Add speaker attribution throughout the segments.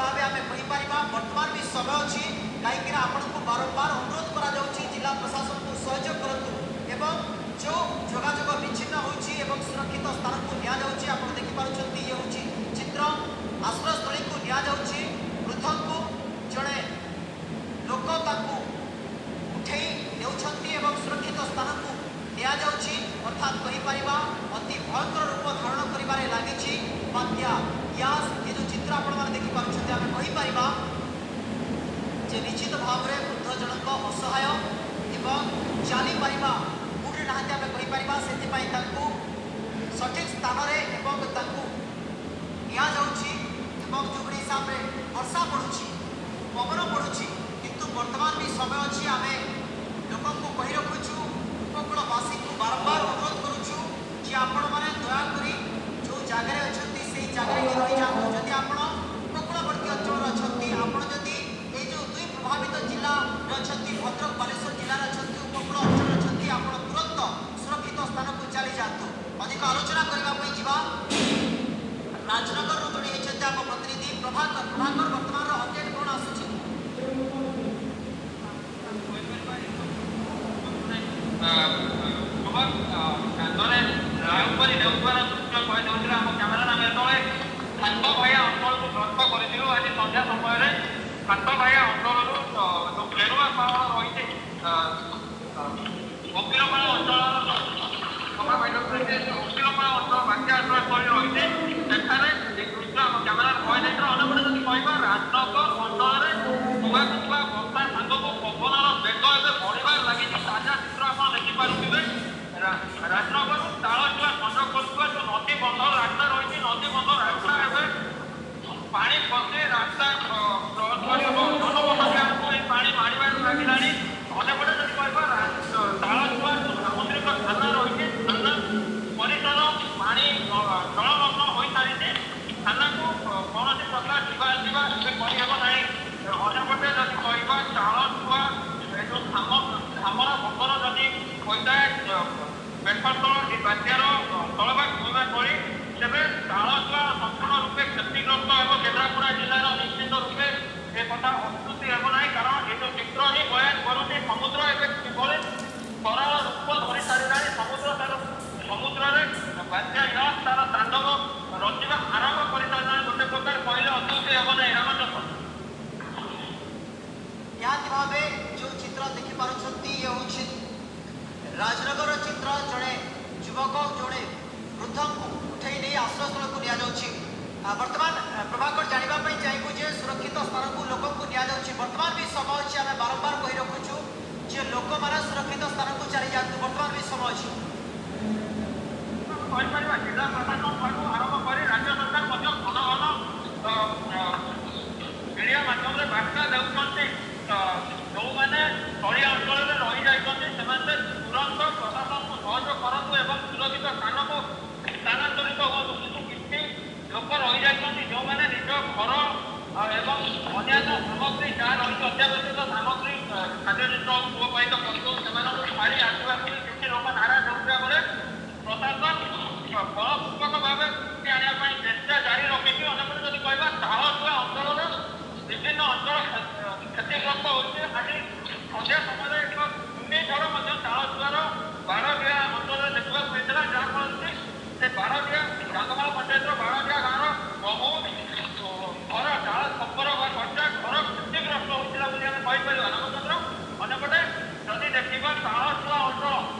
Speaker 1: ଭାବେ ଆମେ କହିପାରିବା ବର୍ତ୍ତମାନ ବି ସମୟ ଅଛି, କାହିଁକିନା ଆପଣଙ୍କୁ ବାରମ୍ବାର ଅନୁରୋଧ କରାଯାଉଛି ଜିଲ୍ଲା ପ୍ରଶାସନକୁ ସହଯୋଗ କରନ୍ତୁ ଏବଂ ଯେଉଁ ଯୋଗାଯୋଗ ବିଚ୍ଛିନ୍ନ ହେଉଛି ଏବଂ ସୁରକ୍ଷିତ ସ୍ଥାନକୁ ନିଆଯାଉଛି। ଆପଣ ଦେଖିପାରୁଛନ୍ତି, ଇଏ ହେଉଛି ଚିତ୍ର, ଆଶ୍ରୟସ୍ଥଳୀକୁ ନିଆଯାଉଛି ବୃଦ୍ଧଙ୍କୁ। ଜଣେ ଲୋକ ତାଙ୍କୁ ଉଠେଇ ନେଉଛନ୍ତି ଏବଂ ସୁରକ୍ଷିତ ସ୍ଥାନକୁ ନିଆଯାଉଛି। ଅର୍ଥାତ୍ କହିପାରିବା ଅତି ଭୟଙ୍କର ରୂପ ଧାରଣ କରିବାରେ ଲାଗିଛି ବାତ୍ୟା ୟାସ୍। ଏ ଯେଉଁ ଚିତ୍ର ଆପଣମାନେ ଦେଖିପାରୁଛନ୍ତି, ଆମେ କହିପାରିବା ଯେ ନିଶ୍ଚିତ ଭାବରେ ବୃଦ୍ଧ ଜଣକ ଅସହାୟ ଏବଂ ଚାଲିପାରିବା ମୁଡରେ ନାହାନ୍ତି ଆମେ କହିପାରିବା। ସେଥିପାଇଁ ତାଙ୍କୁ ସଠିକ୍ ସ୍ଥାନରେ ଏବଂ ତାଙ୍କୁ ନିଆଯାଉଛି ଏବଂ ଯେଉଁଭଳି ହିସାବରେ ବର୍ଷା ପଡ଼ୁଛି, ପବନ ପଡ଼ୁଛି, କିନ୍ତୁ ବର୍ତ୍ତମାନ ବି ସମୟ ଅଛି। ଆମେ ଲୋକଙ୍କୁ କହି ରଖୁଛୁ, ଉପକୂଳବାସୀଙ୍କୁ ବାରମ୍ବାର ଅନୁରୋଧ କରୁଛୁ ଯେ ଆପଣମାନେ ଦୟାକରି ଯେଉଁ ଜାଗାରେ ଅଛନ୍ତି ସେଇ ଜାଗାରେ ହିଁ ରହିଯାଆନ୍ତୁ। ଯଦି ଆପଣ ଉପକୂଳବର୍ତ୍ତୀ ଅଞ୍ଚଳରେ ଅଛନ୍ତି, ଆପଣ ଯଦି ଏଇ ଯେଉଁ ଦୁଇ ପ୍ରଭାବିତ ଜିଲ୍ଲାରେ ଅଛନ୍ତି, ଭଦ୍ରକ ବାଲେଶ୍ୱର ଜିଲ୍ଲାରେ ଅଛନ୍ତି, ଉପକୂଳ ଅଞ୍ଚଳରେ ଅଛନ୍ତି, ଆପଣ ତୁରନ୍ତ ସୁରକ୍ଷିତ ସ୍ଥାନକୁ ଚାଲିଯାଆନ୍ତୁ। ଅଧିକ ଆଲୋଚନା କରିବା ପାଇଁ ଯିବା ରାଜନଗରରୁ ଯୋଡ଼ି ହେଇଛନ୍ତି ଆମ ପ୍ରତିନିଧି ପ୍ରଭାକର। ପ୍ରଭାକର, ବର୍ତ୍ତମାନର ଅପଡେଟ୍ କ'ଣ ଆସୁଛି?
Speaker 2: କାନ୍ଧରେ ରାଉ କରି ନେଉଥିବାର ଦୃଶ୍ୟ କୁହାଯାଉଥିଲା ଆମ କ୍ୟାମେରାରେ। ଆମେ ଯେତେବେଳେ ସାତଭାୟା ଅଞ୍ଚଳକୁ ଗସ୍ତ କରିଥିଲୁ ଆଜି ସନ୍ଧ୍ୟା ସମୟରେ, ସାତଭାୟା ଅଞ୍ଚଳରୁ ଯୋଉ ଗେରୁଆ ପାହାଡ଼ ରହିଛି, ଓକିଲପାଳ ଅଞ୍ଚଳର, ଓକିଲପାଳ ଅଞ୍ଚଳ ବାତ୍ୟା ଆଶ୍ରୟସ୍ଥଳୀ ରହିଛି, ସେଠାରେ ଏ ଦୃଶ୍ୟ ଆମ କ୍ୟାମେରାରେ କୁହାଯାଇଥିଲା। ଅନ୍ୟପଟେ ଯଦି କହିବା, ରାଜନଗର ଅଞ୍ଚଳରେ ହେବାକୁ ଥିବା ବର୍ଷା ସାଙ୍ଗକୁ ପବନର ବେଗ ଏବେ ବଢିବାରେ ଲାଗିଛି। ତାଜା ଚିତ୍ର ଆପଣ ଦେଖିପାରୁଥିବେ, ରାଜନଗରରୁ ତାଳଚୁଆ ସଂଯୋଗ କରୁଥିବା ଯୋଉ ନଦୀ ବନ୍ଧ ରାସ୍ତା ରହିଛି, ନଦୀ ବନ୍ଧ ରାସ୍ତା ଏବେ ପାଣି ପଶି ରାସ୍ତା ଜନବସତି ଆଡ଼କୁ ଏଇ ପାଣି ମାଡ଼ିବାରେ ଲାଗିଲାଣି। ଅନ୍ୟପଟେ ଯଦି କହିବା, ତାଳଚୁଆ ଯୋଉ ସାମୁଦ୍ରିକ ଥାନା ରହିଛି, ଥାନା ପରିସର ପାଣି ଜଳମଗ୍ନ ହୋଇସାରିଛି। ଥାନାକୁ କୌଣସି ପ୍ରକାର ଯିବା ଆସିବା ଏବେ କରିହେବ ନାହିଁ। ଅନ୍ୟପଟେ ଯଦି କହିବା, ଚାଳଚୁଆ ଏ ଯୋଉ ଧାମରା ବନ୍ଦର ଯଦି ହୋଇଥାଏ ବେଠସ୍ଥଳ ଏ ବାତ୍ୟାର ସ୍ଥଳଭାଗ ଛୁଇଁବା ସ୍ଥଳୀ, ତେବେ ତାଳଚୁଆ ସମ୍ପୂର୍ଣ୍ଣ ରୂପେ କ୍ଷତିଗ୍ରସ୍ତ ହେବ କେନ୍ଦ୍ରାପଡ଼ା ଜିଲ୍ଲାର। ନିଶ୍ଚିତ ରୂପେ ଏ କଥା ଅତ୍ୟୁକ୍ତି ହେବ ନାହିଁ, କାରଣ ଏ ଯୋଉ ଚିତ୍ର ହିଁ ବୟାନ କରୁଛି ସମୁଦ୍ର ଏବେ କିଭଳି କରାଳ ରୂପ ଧରି ସାରିଲାଣି। ସମୁଦ୍ର ତାର ସମୁଦ୍ରରେ ବାତ୍ୟା ୟାସ୍ ତାର ତାଣ୍ଡବ ରଚିବା ଆରମ୍ଭ କରିସାରିଲାଣି, ଗୋଟେ ପ୍ରକାର କହିଲେ ଅତ୍ୟୁକ୍ତି ହେବ ନାହିଁ। ରାମଚନ୍ଦ୍ର,
Speaker 1: ନିହାତି ଭାବେ ଯେଉଁ ଚିତ୍ର ଦେଖିପାରୁଛନ୍ତି, ଇଏ ହେଉଛି ରାଜନଗରର ଚିତ୍ର। ଜଣେ ଯୁବକ, ଜଣେ ବୃଦ୍ଧଙ୍କୁ ଉଠେଇ ନେଇ ଆଶ୍ରୟସ୍ଥଳକୁ ନିଆଯାଉଛି। ବର୍ତ୍ତମାନ ପ୍ରଭାକର, ଜାଣିବା ପାଇଁ ଚାହିଁବୁ ଯେ ସୁରକ୍ଷିତ ସ୍ଥାନକୁ ଲୋକଙ୍କୁ ନିଆଯାଉଛି, ବର୍ତ୍ତମାନ ବି ସମୟ ଅଛି। ଆମେ ବାରମ୍ବାର କହି ରଖୁଛୁ ଯେ ଲୋକମାନେ ସୁରକ୍ଷିତ ସ୍ଥାନକୁ ଚାଲିଯାଆନ୍ତୁ, ବର୍ତ୍ତମାନ ବି ସମୟ ଅଛି।
Speaker 2: କହିପାରିବା ଜିଲ୍ଲା ପ୍ରଶାସନ ଠାରୁ ଆରମ୍ଭ କରି ରାଜ୍ୟ ସରକାର ମଧ୍ୟ ଘନ ଘନ ମିଡ଼ିଆ ମାଧ୍ୟମରେ ବାର୍ତ୍ତା ଦେଉଛନ୍ତି, ଯେଉଁମାନେ ତଳିଆ ଅଞ୍ଚଳରେ ରହିଯାଇଛନ୍ତି ସେମାନେ ତୁରନ୍ତ ପ୍ରଶାସନକୁ ସହଯୋଗ କରନ୍ତୁ ଏବଂ ସୁରକ୍ଷିତ ସ୍ଥାନକୁ ସ୍ଥାନାନ୍ତରିତ ହୁଅନ୍ତୁ। କିନ୍ତୁ କିଛି ଲୋକ ରହିଯାଇଛନ୍ତି ଯେଉଁମାନେ ନିଜ ଘର ଏବଂ ଅନ୍ୟାନ୍ୟ ସାମଗ୍ରୀ ଯାହା ରହିଛି, ଅତ୍ୟାବଶ୍ୟକ ସାମଗ୍ରୀ, ଖାଦ୍ୟ ଜିନିଷ, ଗୃହପାଳିତ ପଶୁ, ସେମାନଙ୍କୁ ଛାଡ଼ି ଆସିବାକୁ ବି କିଛି ଲୋକ ନାରାଜ ହେଉଥିବା ବେଳେ ପ୍ରଶାସନ ବଳପୂର୍ବକ ଭାବେ ଆଣିବା ପାଇଁ ଚେଷ୍ଟା ଜାରି ରଖିଛି। ଅନ୍ୟପଟେ ଯଦି କହିବା, ତାଳଚୁଆ ଅଞ୍ଚଳର ବିଭିନ୍ନ ଅଞ୍ଚଳ କ୍ଷତିଗ୍ରସ୍ତ ହୋଇଛି। ଆଜି ସନ୍ଧ୍ୟା ସମୟରେ ଏକ ଘୂର୍ଣ୍ଣିଝଡ଼ ମଧ୍ୟ ତାଳଚୁଆର ବାରଡିଆ ଅଞ୍ଚଳରେ ଦେଖିବାକୁ ମିଳିଥିଲା, ଯାହାଫଳରେ କି ସେ ବାରଡିଆ ଡାଙ୍ଗମାଳ ପଞ୍ଚାୟତର ବାରଡିଆ ଗାଁର ବହୁତ ଘର, ଚାଳ ଛପର ବା କଚ୍ଚା ଘର କ୍ଷତିଗ୍ରସ୍ତ ହୋଇଥିଲା ବୋଲି ଆମେ କହିପାରିବା, ରାମଚନ୍ଦ୍ର। ଅନ୍ୟପଟେ ଯଦି ଦେଖିବା, ତାଳଚୁଆ ଅଞ୍ଚଳ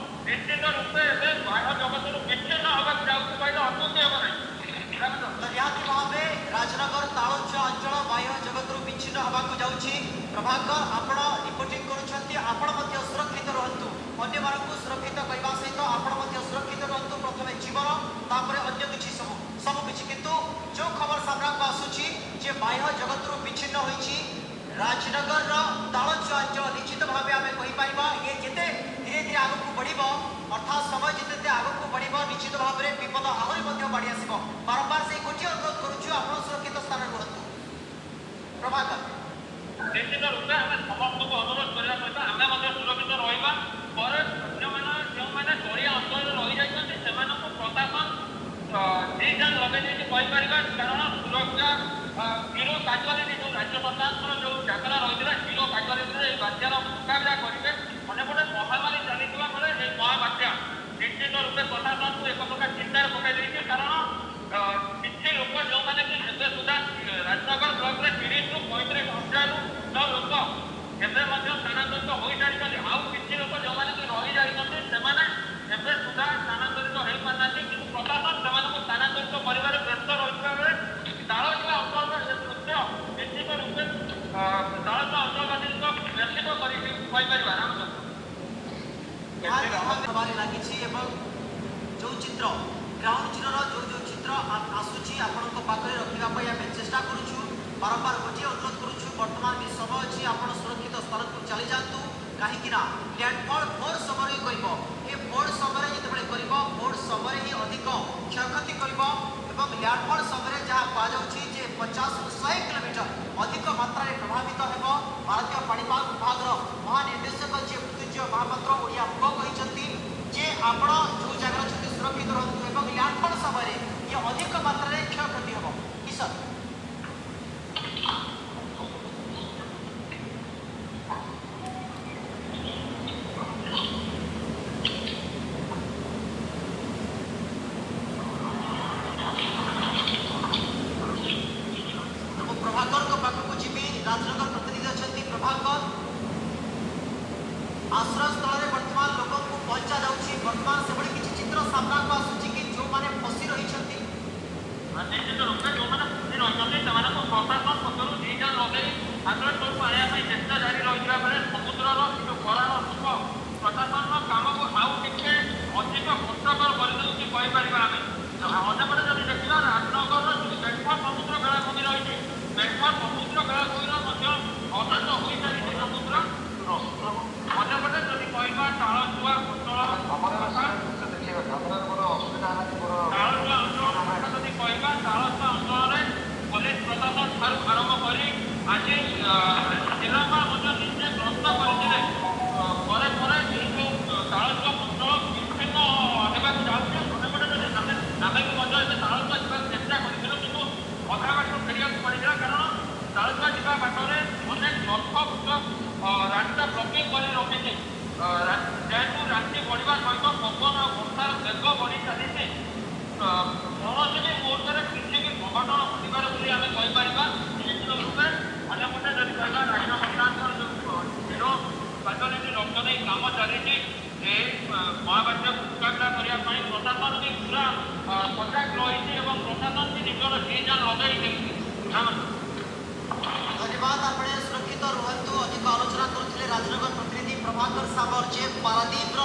Speaker 2: ନିଶ୍ଚିତ ରୂପେ ଏବେ ବାହ୍ୟ ଜଗତରୁ ବିଚ୍ଛିନ୍ନ ହେବାକୁ ଯାଉଛି କହିଲେ ଅତ୍ୟୁକ୍ତି ହେବ ନାହିଁ।
Speaker 1: ତ ନିହାତି ଭାବେ ରାଜନଗର ତାଳଚୁଆ ଅଞ୍ଚଳ ବାହ୍ୟ ଜଗତରୁ ବିଚ୍ଛିନ୍ନ ହେବାକୁ ଯାଉଛି। ପ୍ରଭାକର, ଆପଣ ରିପୋର୍ଟିଂ କରୁଛନ୍ତି, ଆପଣ ମଧ୍ୟ ସୁରକ୍ଷିତ ରୁହନ୍ତୁ। ଅନ୍ୟମାନଙ୍କୁ ସୁରକ୍ଷିତ କରିବା ସହିତ ଆପଣ ମଧ୍ୟ ସୁରକ୍ଷିତ ରୁହନ୍ତୁ। ପ୍ରଥମେ ଜୀବନ, ତାପରେ ଅନ୍ୟ କିଛି, ସବୁ କିଛି। କିନ୍ତୁ ଯେଉଁ ଖବର ସାମ୍ନାକୁ ଆସୁଛି ଯେ ବାହ୍ୟ ଜଗତରୁ ବିଚ୍ଛିନ୍ନ ହୋଇଛି ରାଜନଗରର ତାଳଚୁଆ ଅଞ୍ଚଳ, ନିଶ୍ଚିତ ଭାବେ ଆମେ କହିପାରିବା ଇଏ ଯେତେ ଧୀରେ ଧୀରେ ଆଗକୁ ବଢ଼ିବ, ଅର୍ଥାତ୍ ସମୟ ଯେତେ ଆଗକୁ ବଢ଼ିବ, ନିଶ୍ଚିତ ଭାବରେ ବିପଦ ଆହୁରି ମଧ୍ୟ ବଢ଼ି ଆସିବ। ବାରମ୍ବାର ସେଇ ଗୋଟିଏ ଅନୁରୋଧ କରୁଛୁ, ଆପଣ ସୁରକ୍ଷିତ ସ୍ଥାନରେ ରୁହନ୍ତୁ। ପ୍ରଭାକର,
Speaker 2: ନିଶ୍ଚିତ ରୂପେ ଆମେ ସମସ୍ତଙ୍କୁ ଅନୁରୋଧ କରିବା ସହିତ ଆମେ ମଧ୍ୟ ସୁରକ୍ଷିତ ରହିବା ପରେ ଅନ୍ୟମାନେ ଯେଉଁମାନେ ତଳିଆ ଅଞ୍ଚଳରେ ରହିଯାଇଛନ୍ତି ସେମାନଙ୍କୁ ପ୍ରଶାସନ ଜି ଜାନ୍ ଲଗେଇ ଦେଇଛି କହିପାରିବା, କାରଣ ସୁରକ୍ଷା ବ୍ୟୁରୋ କାଜୁଆଲିଟି ଯୋଉ ରାଜ୍ୟ ସରକାରଙ୍କର ଯୋଉ ଡାକରା ରହିଥିଲା ଜିରୋ କାଜୁଆଲିଟିରେ ଏହି ବାତ୍ୟାର ମୁକାବିଲା କରିବେ। ଅନ୍ୟପଟେ ମହାମାରୀ ଚାଲିଥିବା ବେଳେ ଏହି ମହାବାତ୍ୟା ନିଶ୍ଚିତ ରୂପେ ପ୍ରଶାସନକୁ ଏକ ପ୍ରକାର ଚିନ୍ତାରେ ପକାଇ ଦେଇଛି। କାରଣ କିଛି ଲୋକ ଯେଉଁମାନେ କି ଏବେ ସୁଦ୍ଧା ରାଜନଗର ବ୍ଲକରେ 30ରୁ 35 ହଜାରରୁ ଲୋକ ଏବେ ମଧ୍ୟ ସ୍ଥାନାନ୍ତରିତ ହୋଇସାରିଛନ୍ତି। ଆଉ କିଛି ଲୋକ ଯେଉଁମାନେ କି ରହିଯାଇଛନ୍ତି ସେମାନେ ଏବେ ସୁଦ୍ଧା ସ୍ଥାନାନ୍ତରିତ ହେଇପାରୁନାହାନ୍ତି। କିନ୍ତୁ ପ୍ରଶାସନ ସେମାନଙ୍କୁ ସ୍ଥାନାନ୍ତରିତ କରିବାରେ ବ୍ୟସ୍ତ ରହିଥିବା ବେଳେ ତାଳଚୁଆ ଅଞ୍ଚଳର ଏ ଦୃଶ୍ୟ ନିଶ୍ଚିତ ରୂପେ ତାଳଚୁଆ ଅଞ୍ଚଳବାସୀଙ୍କ ବ୍ୟଥିତ କରିଛି କହିପାରିବା। ରାମଚନ୍ଦ୍ର,
Speaker 1: ହେବାରେ ଲାଗିଛି ଏବଂ ଯେଉଁ ଚିତ୍ର ଗ୍ରାଉଣ୍ଡ ଜିରୋର ଯେଉଁ ଯେଉଁ ଚିତ୍ର ଆସୁଛି ଆପଣଙ୍କ ପାଖରେ ରଖିବା ପାଇଁ ଆମେ ଚେଷ୍ଟା କରୁଛୁ। ବାରମ୍ବାର ଗୋଟିଏ ଅନୁରୋଧ କରୁଛୁ, ବର୍ତ୍ତମାନ ବି ସମୟ ଅଛି, ଆପଣ ସୁରକ୍ଷିତ ସ୍ଥାନକୁ ଚାଲି ଯାଆନ୍ତୁ। କାହିଁକି ନା ଲ୍ୟାଣ୍ଡଫଲ୍ ଭୋର ସମୟରେ ହିଁ କରିବ। ଏ ଭୋର ସମୟରେ ଯେତେବେଳେ କରିବ, ଭୋର ସମୟରେ ହିଁ ଅଧିକ କ୍ଷୟକ୍ଷତି କରିବ ଏବଂ ଲ୍ୟାଣ୍ଡଫଲ୍ ସମୟରେ ଯାହା କୁହାଯାଉଛି ଯେ 50ରୁ 100 କିଲୋମିଟର ଅଧିକ ମାତ୍ରାରେ ପ୍ରଭାବିତ ହେବ। ଭାରତୀୟ ପାଣିପାଗ ବିଭାଗର ମହାନିର୍ଦ୍ଦେଶକ ଯିଏ ମୃତ୍ୟୁଞ୍ଜୟ ମହାପାତ୍ର ଓଡ଼ିଆ ପୁଅ କହିଛନ୍ତି ଯେ ଆପଣ ଯେଉଁ ଜାଗାରେ ଅଛନ୍ତି ସୁରକ୍ଷିତ ରୁହନ୍ତୁ ଏବଂ ଲ୍ୟାଣ୍ଡଫଲ୍ ସମୟରେ ଇଏ ଅଧିକ ମାତ୍ରାରେ କ୍ଷୟକ୍ଷତି ହେବ। କିଶୋର, ମୁଁ ପ୍ରଭାକରଙ୍କ ପାଖକୁ ଯିବି, ରାଜନଗର ପ୍ରତିନିଧି ଅଛନ୍ତି। ପ୍ରଭାକର, ଆଶ୍ରୟସ୍ଥଳରେ ବର୍ତ୍ତମାନ ଲୋକଙ୍କୁ ପହଞ୍ଚା ଯାଉଛି, ବର୍ତ୍ତମାନ ସେଭଳି କିଛି ଚିତ୍ର ସାମ୍ନାକୁ ଆସୁଛି କି ଯେଉଁମାନେ ଫସି ରହିଛନ୍ତି?
Speaker 2: ନିଶ୍ଚିତ ରୂପେ ଯେଉଁମାନେ ଫସି ରହିଛନ୍ତି ସେମାନଙ୍କୁ ପ୍ରଶାସନ ପକ୍ଷରୁ ଦି ଜଣ ଲଗେଇ ଆଶ୍ରୟସ୍ଥଳକୁ ଆଣିବା ପାଇଁ ଚେଷ୍ଟା ଜାରି ରହିଥିବା ବେଳେ ସମୁଦ୍ରର ଯୋଉ କରାଳ ରୂପ ପ୍ରଶାସନର କାମକୁ ଆଉ ଟିକେ ଅଧିକ କଷ୍ଟକର କରିଦେଉଛି କହିପାରିବା ଆମେ। ଅନ୍ୟପଟେ ଯଦି ଦେଖିବା, ରାଜନଗରର ଯୋଉ ବେଣ୍ଠ ସମୁଦ୍ର ବେଳାଭୂମି ରହିଛି, ବେଣ୍ଠ ସମୁଦ୍ର ବେଳାଭୂମିର ମଧ୍ୟ ଅଶାନ୍ତ ହୋଇସାରିଛି ସମୁଦ୍ର। ଅନ୍ୟପଟେ ଯଦି କହିବା ତାଳଚୁଆ ଅଞ୍ଚଳ, ତାଳଚୁଆ ଅଞ୍ଚଳ କଥା ଯଦି କହିବା, ତାଳଚୁଆ ଅଞ୍ଚଳରେ ପୋଲିସ ପ୍ରଶାସନ ଠାରୁ ଆରମ୍ଭ କରି ଆଜି ଜିଲ୍ଲାପାଳ ମଧ୍ୟ ନିଜେ ଗସ୍ତ କରିଥିଲେ। ପରେ ପରେ ଏଇ ଯୋଉ ତାଳଚୁଆ ଅଞ୍ଚଳ ବିଚ୍ଛିନ୍ନ ହେବାକୁ ଯାଉଛି। ଅନ୍ୟପଟେ ଯଦି ଆମେ ବି ମଧ୍ୟ ଏବେ ତାଳଚୁଆ ଯିବାକୁ ଚେଷ୍ଟା କରିଥିଲୁ, କିନ୍ତୁ ଅଧା ବାଟରୁ ଫେରିବାକୁ ପଡ଼ିଥିଲା। କାରଣ ତାଳଚୁଆ ଯିବା ବାଟରେ ଅନେକ ଗଛ ବୃକ୍ଷ ରାସ୍ତା ବ୍ଲକିଂ କରି ରଖିଛି। ଯେହେତୁ ରାତି ବଢ଼ିବା ସହିତ ପବନ ଆଉ ବର୍ଷାର ବେଗ ବଢ଼ି ଚାଲିଛି, କୌଣସି ବି ମୁହୂର୍ତ୍ତରେ କିଛି ବି ଅଘଟଣ ଘଟିପାରେ ବୋଲି ଆମେ କହିପାରିବା ନିଶ୍ଚିତ ରୂପେ। ଅନ୍ୟପଟେ ଯଦି କହିବା, ରାଜ୍ୟ ସରକାରଙ୍କର ଯୋଉ ଜିରୋ କାଜୁଆଲିଟି ଲକ୍ଷ୍ୟ ନେଇ କାମ ଚାଲିଛି, ଏହି ମହାବାତ୍ୟାକୁ ମୁକାବିଲା କରିବା ପାଇଁ ପ୍ରଶାସନ ବି ପୁରା ସଜାଗ ରହିଛି ଏବଂ ପ୍ରଶାସନ ବି ନିଜର ଜି ଜାନ୍ ଲଗାଇ ଦେଇଛି।
Speaker 1: ଧନ୍ୟବାଦ, ଆପଣ ସୁରକ୍ଷିତ ରୁହନ୍ତୁ। ଅଧିକ ଆଲୋଚନା କରୁଥିଲେ ରାଜନଗର ପ୍ରତିନିଧି ପ୍ରଭାକର ସାବର, ଯେ ପାରାଦୀପର